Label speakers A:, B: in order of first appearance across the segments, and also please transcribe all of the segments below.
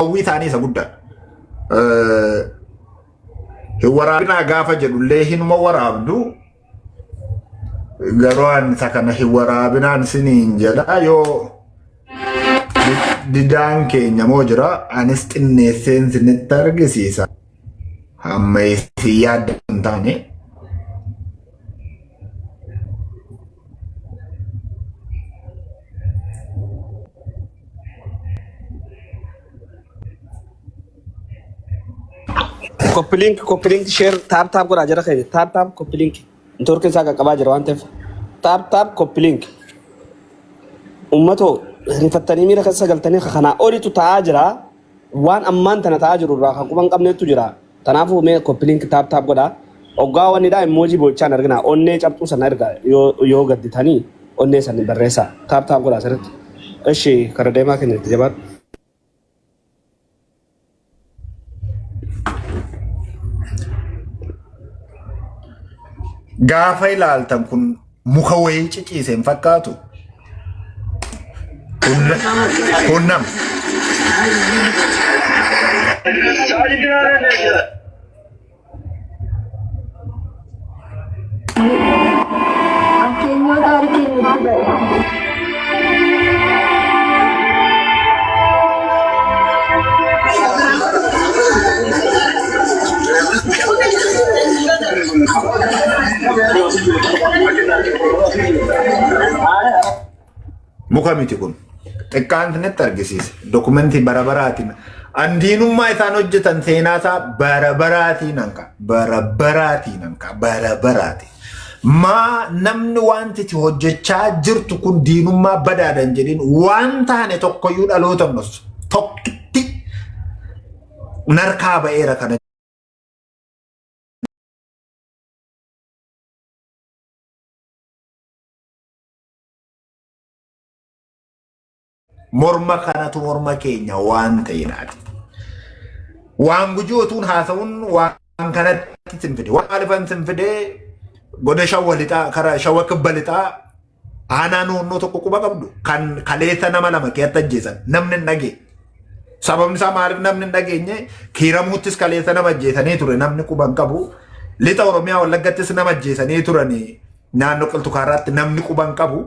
A: Hawwii isaanii isa guddaadha. Hin waraabinaa gaafa jedhullee hinuma waraabdu. Garuu ani isa kana hin waraabinaan siniin jedha yoo didaan keenya moo jira anis xinneesseen sinitti argisiisa. Hamma isin yaadda hin taane.
B: Copy link, copy link, share, tap tap godhaa jara keenya. Tap tap, copy link. Network isaa qaqqabaa jira waan ta'eef. Tap tap, copy link. Uummatoo rifattanii miira keessa galtanii kanaa olitu ta'aa jira. Waan ammaan tana ta'aa jiru irraa kan quban qabneetu jira. Kanaafuu mee copy link tap tap godhaa. Oggaa wannidha emoji bochaan argina. Onnee cabxuu sana erga yoo gadditanii onnee sana barreessaa. Tap tap godhaa sirriitti. Ishi kara deemaa keenya itti jabaadhu.
A: Gaafa ilaaltan kun muka wayii ciciise hin fakkaatu. Kun nama.
C: Fakkeenyoo taarikii nutti ba'e.
A: Muka miti kun. Xiqqaan isinitti argisiise. Dokumentii bara baraatiin. Andiinummaa isaan hojjetan seenaa isaa bara baraatiin hanqa. Bara baraatiin hanqa. Bara baraatiin. Maa namni wanti itti hojjechaa jirtu kun diinummaa badaadhan jedhin waan taane tokkoyyuu dhaloota hin dhossu. Tokkitti narkaa ba'eera kana Morma kanatu morma keenya waan ta'eedhaati. Waan gujii otuun haasa'uun waan kanatti sin fide. Waan maalifan sin fide goda shawwa lixaa karaa shawwa kibba lixaa aanaa noonnoo tokko quba qabdu kan kaleessa nama lama keessatti ajjeesan namni hin dhageenye. Sababni isaa maaliif namni hin dhageenye kiiramuuttis kaleessa nama ajjeesanii ture namni quba hin qabu. Lixa Oromiyaa Wallaggattis nama ajjeesanii turanii naannoo Qilxukaarraatti namni quba hin qabu.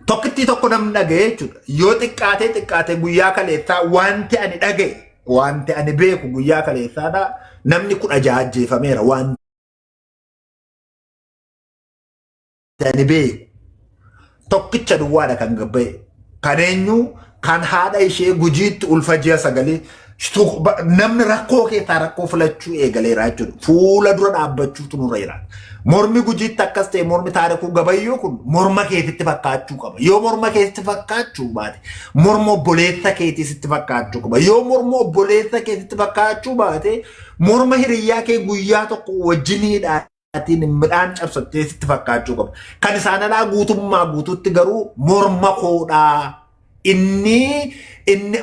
A: Tokkittii tokko namni dhaga'e jechuudha. Yoo xiqqaatee xiqqaatee guyyaa kaleessaa wanti ani dhaga'e wanti ani beeku guyyaa kaleessaadha namni 16 ajjeefameera wanti ani beeku. Tokkicha duwwaadha kan gabba'e. Kan eenyu kan haadha ishee gujiitti ulfa ji'a sagalii namni rakkoo keessaa rakkoo filachuu eegaleera jechuudha. Fuula dura dhaabbachuutu nurra jira. Mormi gujiitti akkas ta'e mormi taarikuu gabayyoo kun morma keetitti fakkaachuu qaba. Yoo morma keetitti fakkaachuu baate morma obboleessa keetii sitti fakkaachuu qaba. Yoo morma obboleessa keetitti fakkaachuu baate morma hiriyyaa kee guyyaa tokko wajjiniidha. Atiin midhaan cabsattee sitti fakkaachuu qaba. Kan isaan alaa guutummaa guutuutti garuu morma koodhaa. Inni inni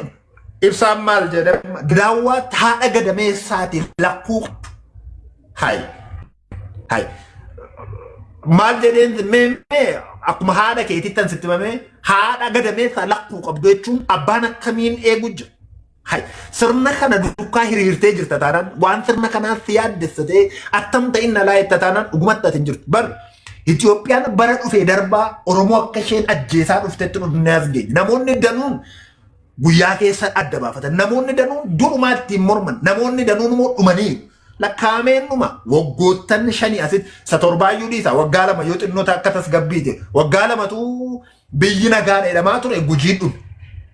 A: ibsaan maal jedhama? Daawwaatti haadha gadameessaati lakkuu qabdu. Hay hay. Maal jedheen mee mee akkuma haadha keetitti an sitti himame haadha gadameessaa lakkuu qabdu jechuun abbaan akkamiin eegu jira. Hay, sirna kana duukaa hiriirtee jirta taanaan waan sirna kanaa si yaaddessatee attam ta'in na laayetta taanaan dhugumatti ati hin jirtu. Bar Itoophiyaan bara dhufee darbaa Oromoo akka isheen ajjeesaa dhuftetti dhufnee as geenye. Namoonni danuun guyyaa keessa adda baafatan. Namoonni danuun durumaa ittiin morman. Namoonni danuun immoo dhumaniiru. Lakkaa'ameen dhuma waggoottan shanii asitti isa torbaayyuu dhiisa waggaa 2 yoo xinnoota akka tasgabbiite waggaa lamatu Biyyi nagaan jedhamaa ture gujiin dhume.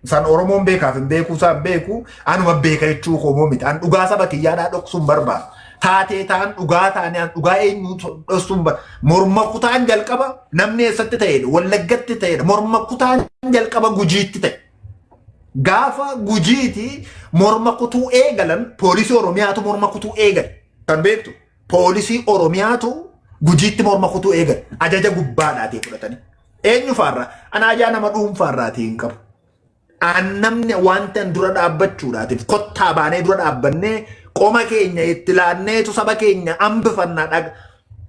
A: Isaan Oromoon beekaaf hin beekuu isaan beeku anuma beeka jechuu koo moo miti. An dhugaa saba kiyyaadhaa dhoksuun barbaadu. Taatee ta'an dhugaa ta'anii an dhugaa eenyuu dhoksuun barbaadu. Morma kutaan jalqaba namni eessatti ta'edha? Wallaggatti ta'edha. Morma kutaan jalqaba gujiitti ta'e. Gaafa gujiiti morma kutuu eegalan poolisii Oromiyaatu morma kutuu eegale. Kan beektu poolisii Oromiyaatu gujiitti morma kutuu eegale. Ajaja gubbaadhaatii fudhatanii. Eenyu faarraa? Ana ajaa nama dhuunfaarraatii hin qabu. An namni wanta an dura dhaabbachuudhaatiif kottaa baanee dura dhaabbannee qoma keenya itti laanneetu saba keenya hambifannaa dhaga.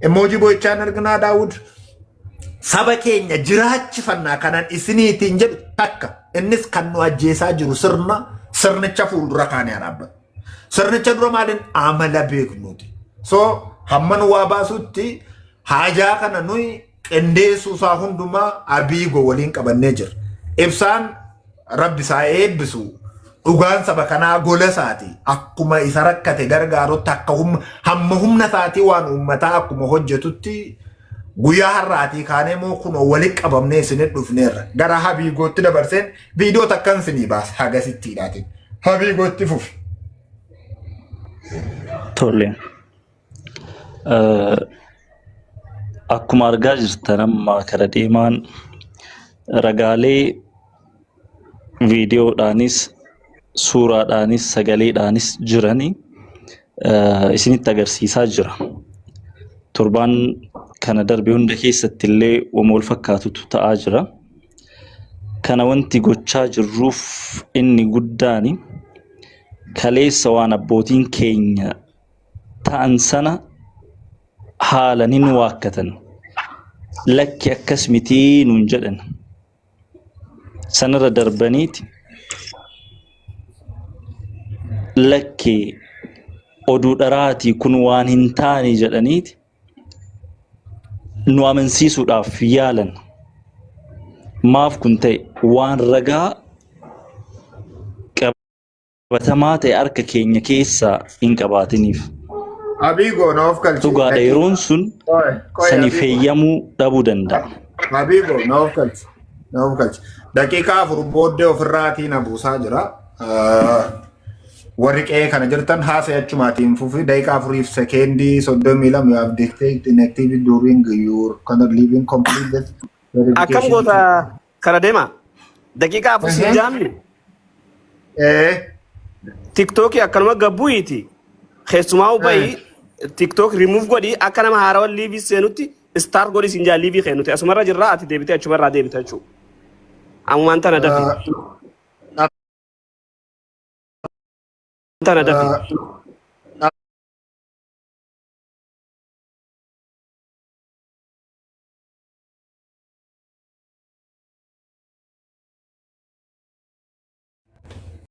A: Emoojii boo'ichaan arginaa Daawud. Saba keenya jiraachifannaa kanan isiniitiin jedhu takka. Innis kan nu ajjeesaa jiru sirna Sirnicha fuuldura kaanee haa dhaabbannu. Sirnicha dura maaliin amala beeknuuti. So hamman waa baasutti haajaa kana nuyi qindeessuu isaa hundumaa Abiigo waliin qabannee jirra. Ibsaan rabbi isaa eebbisu dhugaan saba kanaa gola isaati. Akkuma isa rakkate gargaarutti akka hamma humna isaatii waan uummataa akkuma hojjetutti guyyaa har'aatii kaanee moo kunoo walitti qabamnee isinit dhufneerra. Gara Habiigootti dabarseen viidiyoo takkan isinii baasa hagasittiidhaatiin. Habiigootti fufi.
D: Tole. Akkuma argaa jirtan amma kara deemaan ragaalee viidiyoodhaanis suuraadhaanis sagaleedhaanis jirani isinitti agarsiisaa jira. Torbaan kana darbe hunda keessatti illee wama wal fakkaatutu ta'aa jira. Kana wanti gochaa jirruuf inni guddaani kaleessa waan abbootiin keenya ta'an sana haalan hin waakkatan. Lakki akkas mitii nuun jedhan. Sanarra darbaniiti lakki oduu dharaatii kun waan hin taane jedhaniiti nu amansiisuudhaaf yaalan. Maaf kun ta'e waan ragaa qabatamaa ta'e harka keenya keessaa hin qabaatiniif.
A: Abiigoo na of galchi.
D: Dhugaadha yeroon sun
A: Qoy, qoy,
D: saniif
A: Abiigoo.
D: heeyyamuu dhabuu danda'a.
A: Abiigoo na of galchi. Na of galchi. Daqiiqaa 4 booddee ofirraatii na buusaa jira. Warri qe'ee kana jirtan haasa'e achumaatiin fufi daqiiqaa afuriif sekeendii 32 you have detected inactivity during your conduct leaving complete this
B: Akkam
A: verification.
B: goota kana deema. Daqiiqaa 4 siin jaamni. TikTokii akkanuma gabbu'iiti. Keessumaa bahi TikTok remove godhi akka nama haarawa liivii seenutti start godhi siin jaa liivii kennuti. Asumarra jirraa ati deebitee achumarraa deebita jechuudha. Ammumaan tana dafi. Tana dafi.